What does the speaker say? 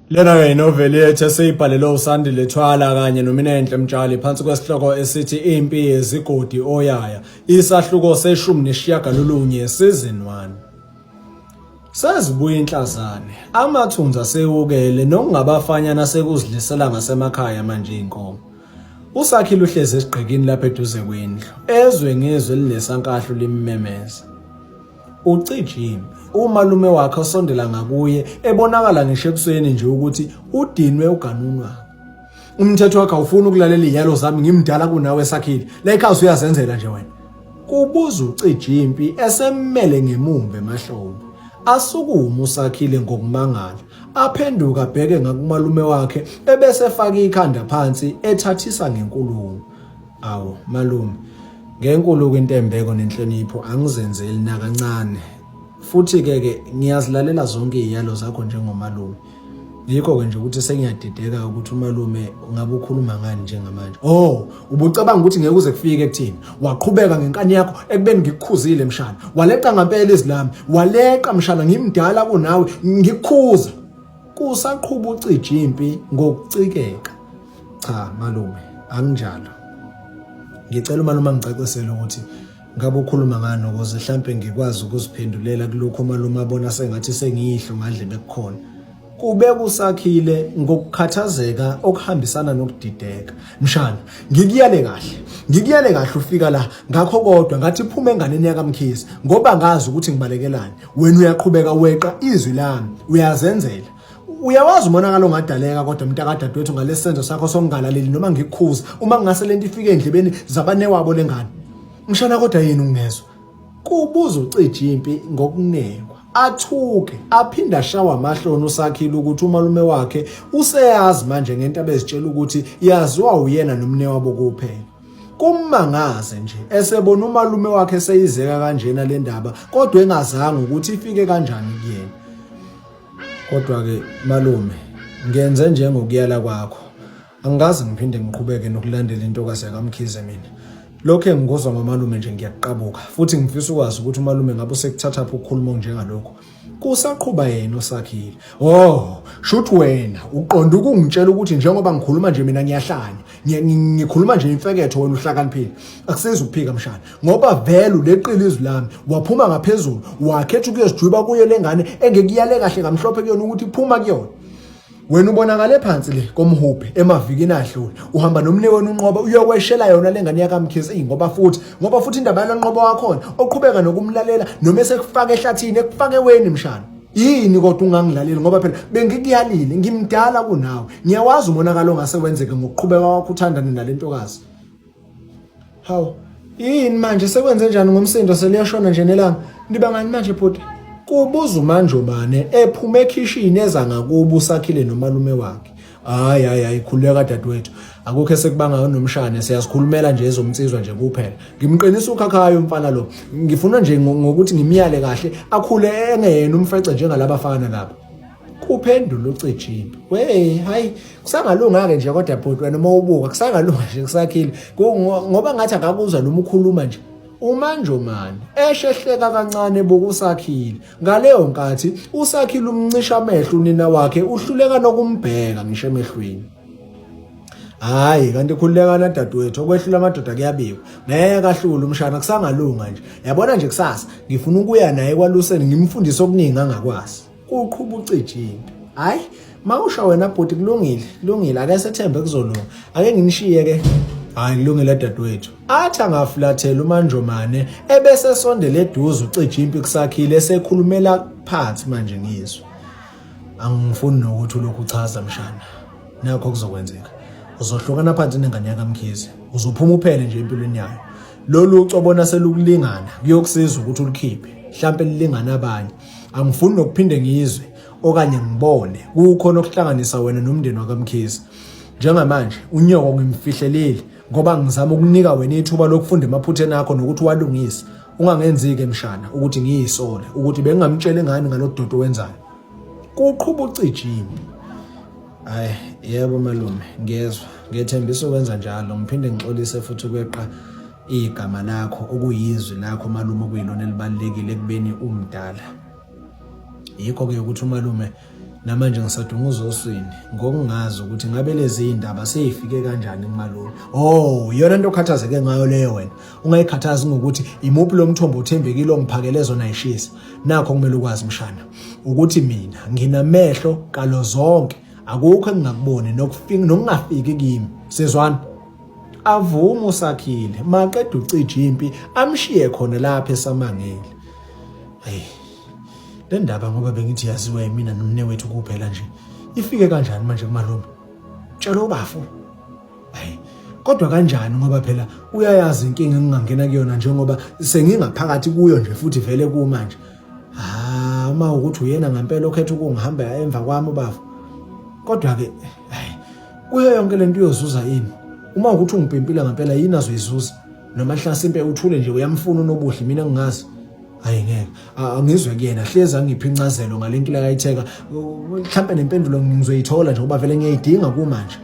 Lena-ke inoveli yethu esiyibhalelwe uSandile Thwala kanye noMinenhle Mtshali phansi kwesihloko esithi Impi Yezigodi Oyaya, isahluko seshumi neshiyagalolunye season 1. Sezibuya inhlazane, amathunzi asewukele nokungabafanyana sekuzidlisela ngasemakhaya manje iy'nkomo. Usakhile uhlezi esigqikini lapha eduze kwendlu, ezwe ngezwi elinesankahlu limmemeza. Ucijimbi, umalume wakhe osondela ngakuye ebonakala ngisho ebusweni nje ukuthi udinwe uganunwa. Umthetho wakhe awufuni ukulalela iy'yalo zami ngimdala kunawe Sakhile. La ekhaya usuyazenzela nje wena. Kubuza uCijimpi esemmele ngemumva emahlombe. Asukume uSakhile ngokumangala, aphenduke abheke ngakumalume wakhe ebese efaka ikhanda phansi ethathisa ngenkulumo. Awu malume, ngenkulu kwintembeko nenhlonipho angizenzeli nakancane. Futhi-ke ke ngiyazilalela zonke iy'yalo zakho njengomalume. Yikho-ke nje ukuthi sengiyadideka ukuthi umalume ungabe ukhuluma ngani njengamanje. Oh, ubucabanga ukuthi ngeke uze kufike ekuthini. Waqhubeka ngenkani yakho ekubeni ngikukhuzile mshana. Waleqa ngampela izwi lami. Waleqa mshana ngimdala kunawe ngikukhuza. Kusaqhuba ucija impi ngokucikeka. Cha malume, anginjalo. Ngicela umalume angicacisele ukuthi ngabe ukhuluma ngani ukuze hlampe ngikwazi ukuziphendulela kulokhu umalume abona sengathi sengiyihlo ngadlebe kukhona. Kube kusakhile ngokukhathazeka okuhambisana nokudideka. Mshana, ngikuyale kahle. Ngikuyale kahle ufika la ngakho kodwa ngathi phuma enganeni yakaMkhize ngoba ngazi ukuthi ngibalekelani. Wena uyaqhubeka weqa izwi lami, uyazenzela. Uyawazi umonakalo ongadaleka kodwa mntakadadewethu ngalesi senzo sakho sokungalaleli noma ngikukhuza uma kungase lento ifike endlebeni zabanewabo lengane. Mshana kodwa yini ungezwa? Kubuza uCiji impi ngokunekwa. Athuke aphinde ashawa amahloni uSakhile ukuthi umalume wakhe useyazi manje ngento abezitshela ukuthi yaziwa uyena nomnewabo kuphela. Kummangaze nje esebona umalume wakhe eseyizeka kanjena le ndaba kodwa engazange ukuthi ifike kanjani kuyena. Kodwa-ke malume ngenze njengokuyala kwakho. Angikaze ngiphinde ngiqhubeke nokulandela intokazi yakaMkhize mina. Lokhu engikuzwa ngomalume nje ngiyakuqabuka futhi ngifisa ukwazi ukuthi umalume ngabe usekuthathaphi ukukhuluma okunjengalokhu. Kusaqhuba yena uSakhile. Oh, shuthi wena uqonda ukungitshela ukuthi njengoba ngikhuluma nje mina ngiyahlanya. Ngikhuluma nje imfeketho wena uhlakaniphile. Akusizi ukuphika mshana ngoba vele uleqile izwi lami waphuma ngaphezulu wakhetha ukuyozijwiba kuyo lengane engekuyale kahle kamhlophe kuyona ukuthi phuma kuyona. Wena ubonakale phansi le komhubhe emavikini adlule uhamba nomne wena unqoba uyokweshela yona lengane yakaMkhize eyi ngoba futhi ngoba futhi indaba yalonqoba wakhona oqhubeka nokumlalela noma esekufaka ehlathini ekufake weni mshana yini kodwa ungangilaleli ngoba phela bengikuyalile ngimdala kunawe ngiyawazi umonakalo ongase wenzeke ngokuqhubeka kwakho uthandane nalentokazi Hawu, yini manje sekwenze njani ngomsindo seliyashona nje nelanga? Nibangani manje bhuti? Kubuza uManjomane ephuma ekhishini eza ngakubo uSakhile nomalume wakhe. Hayi hayi hayi khululeka dadewethu. Akukho esekubangayo nomshane siyazikhulumela nje ezomnsizwa nje kuphela. Ngimqinisa ukhakhayo umfana lo. Ngifuna nje ngokuthi ngimyale kahle akhule engeyena umfece njengalabafana laba. Kuphendula uCijimbi. We hayi kusangalunga-ke nje kodwa bhuti wena uma ubuka kusangalunga nje kusakhile ngoba ngathi akakuzwa noma ukhuluma nje umanjomani eshe ehleka kancane buka usakhile ngaleyo nkathi usakhile umncisha amehlo unina wakhe uhluleka nokumbheka ngisho emehlweni Hayi kanti khululeka na dadewethu okwehlula amadoda kuyabikwa. Ngeke ahlule umshana kusangalunga nje. Yabona nje kusasa ngifuna ukuya naye kwaluseni ngimfundise okuningi angakwazi. Kuqhuba ucija into. Hayi mawusha wena bhuti kulungile kulungile ake sethembe kuzolunga. Ake nginishiye ke. Hayi kulungile dadewethu. Athi angafulathela uManjomane ebese esondele eduze ucija impi kusakhile esekhulumela phansi manje ngizwe. Angifuni nokuthi ulokhu uchaza mshana. Nakho kuzokwenzeka. Uzohlukana phansi nengane yakaMkhize. Uzophuma uphele nje empilweni yayo. Lolu ucobona selukulingana kuyokusiza ukuthi ulikhiphe. Mhlampe lilingana abanye. Angifuni nokuphinde ngizwe okanye ngibone kukhona okuhlanganisa wena nomndeni wakaMkhize. Njengamanje unyoko ngimfihlelile ngoba ngizama ukunika wena ithuba lokufunda emaphutheni akho nokuthi walungise. Ungangenzi-ke mshana ukuthi ngiyisole ukuthi bengingamtsheli ngani ngalo doti owenzayo. Kuqhuba ucijimbi. Hayi yebo malume ngiyezwa ngiyethembisa ukwenza njalo ngiphinde ngixolise futhi ukweqa igama lakho okuyizwi lakho malume okuyilona elibalulekile ekubeni umdala. Yikho ke ukuthi umalume Namanje ngisadunguza oswini ngokungazi ukuthi ngabe lezi indaba seyifike kanjani kumalume. Oh, iyona nto okhathazeke ngayo leyo wena. Ungayikhathazi ngokuthi imuphi lo mthombo othembekile ongiphakele zona ishisa. Nakho kumele ukwazi mshana ukuthi mina nginamehlo kalo zonke akukho engingakuboni nokufika nokungafiki kimi. Sizwana? Avume uSakhile maqeda ucija impi amshiye khona lapha esamangele. Hey. Le ndaba ngoba bengithi yaziwa yimina nomnewethu kuphela nje. Ifike kanjani manje kumalume? Tshela ubafo. Hayi. Kodwa kanjani ngoba phela uyayazi inkinga engingangena kuyona njengoba sengingaphakathi kuyo nje futhi vele kumanje. Ah, uma ukuthi uyena ngempela okhetha ukungihamba emva kwami ubafo. Kodwa ke hayi kuyo yonke lento uyozuza yini? Uma ukuthi ungipimpile ngempela yini azoyizuza? Noma hlasimpe uthule nje uyamfuna unobuhle mina ngingazi. Hayi ngeke angizwe kuyena hlezi angiphi incazelo ngale nkila kayitheka mhlampe nempendulo ngizoyithola nje ngoba vele ngiyayidinga kumanje.